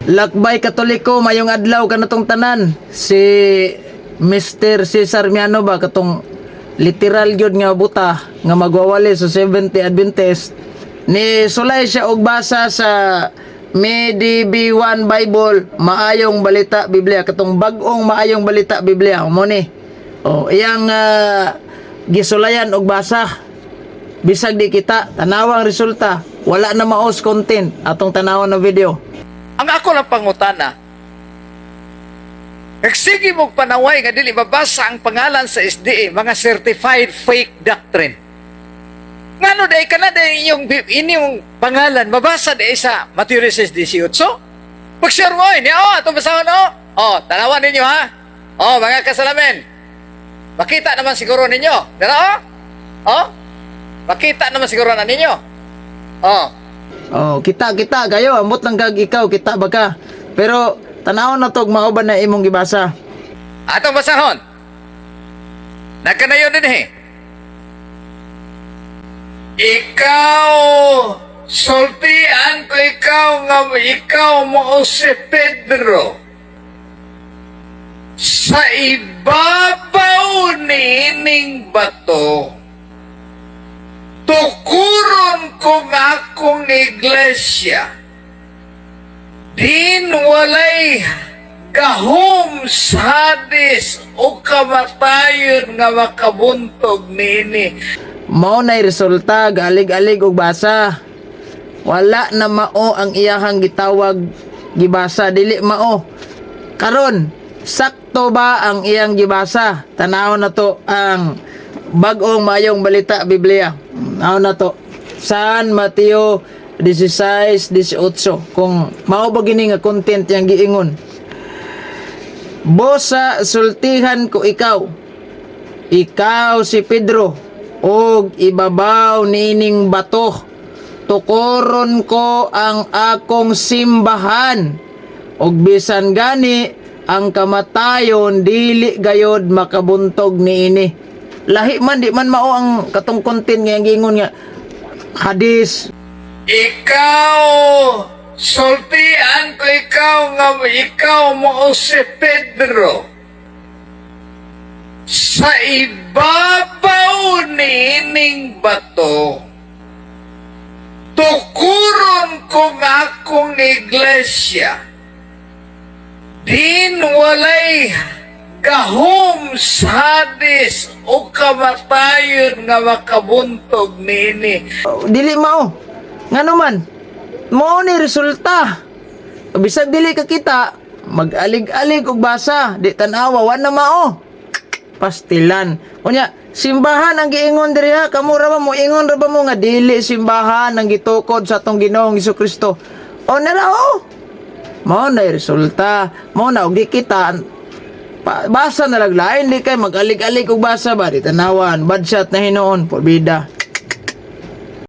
Lakbay Katoliko, mayong adlaw kanatong tanan. Si Mr. Cesar Miano ba, katong literal gyud nga buta nga magwawali sa 70 Adventist, ni sulay siya og basa sa MDB1 Bible, Maayong Balita Biblia, katong bag-ong Maayong Balita Biblia mo ni. Oh, iyang gisulayan og basa. Bisag di kita, tanawang resulta, wala na maos content atong tanawon na video. Ang ako lang pangutana, nagsige mo panaway nga dili mabasa ang pangalan sa SDA, mga certified fake doctrine. Ngano day ka na day inyong pangalan mabasa day sa Mateo 6:18? Pag-share mo, eh, niya, oh, atong basahon, oh. Oh, tanawan ninyo, ha? Oh, mga kasalamin. Makita naman siguro ninyo. Dara, oh. Oh. Makita naman siguro na ninyo. Oh. Oh, kita kita kayo, ambot lang kag ikaw, kita ba ka? Pero tanawon na tog mao ba na imong gibasa. Atong basahon. Nagkanayon din eh. Ikaw, sultian ko ikaw nga ikaw mo si Pedro. Sa ibabaw niining bato, tukuron ko nga akong iglesia. Din walay gahom sa Hades o kamatayon nga makabuntog niini. Mao nay resulta, gaalig-alig og basa. Wala na mao ang iyahang gitawag gibasa, dili mao. Karon, sakto ba ang iyang gibasa? Tanaw na to ang bag-ong Maayong Balita Biblia. Tanaw na to. San Mateo 16:18, kung mao ba gini nga content yang giingon. Bosa, sultihan ko ikaw. Ikaw si Pedro, og ibabaw niining bato tukoron ko ang akong simbahan, og bisan gani ang kamatayon dili gayod makabuntog niini. Lahi man, di man mao ang katong content nga giingon nga hadis. Ikaw, sultian ko ikaw nga ikaw mo si Pedro. Sa ibabaw niining bato, tukuron ko nga akong iglesia. Din walay gahom sa Hades o kamatayon nga makabuntog niini. Oh, dili mao. Ngano man, mao ni resulta. Bisag dili ka kita, mag-alig-alig og basa, di tan-awa, wa na mao. Pastilan. Unya, simbahan ang giingon diri ha, kamo ra ba mo ingon ra ba mo nga dili simbahan ang gitukod sa atong Ginoong Kristo? O nara oh. Mao na resulta. Mao na og di kita pa, basa na lang lain, di kay mag-alig-alig og basa ba, di tanawan, bad shot na hinuon, porbida.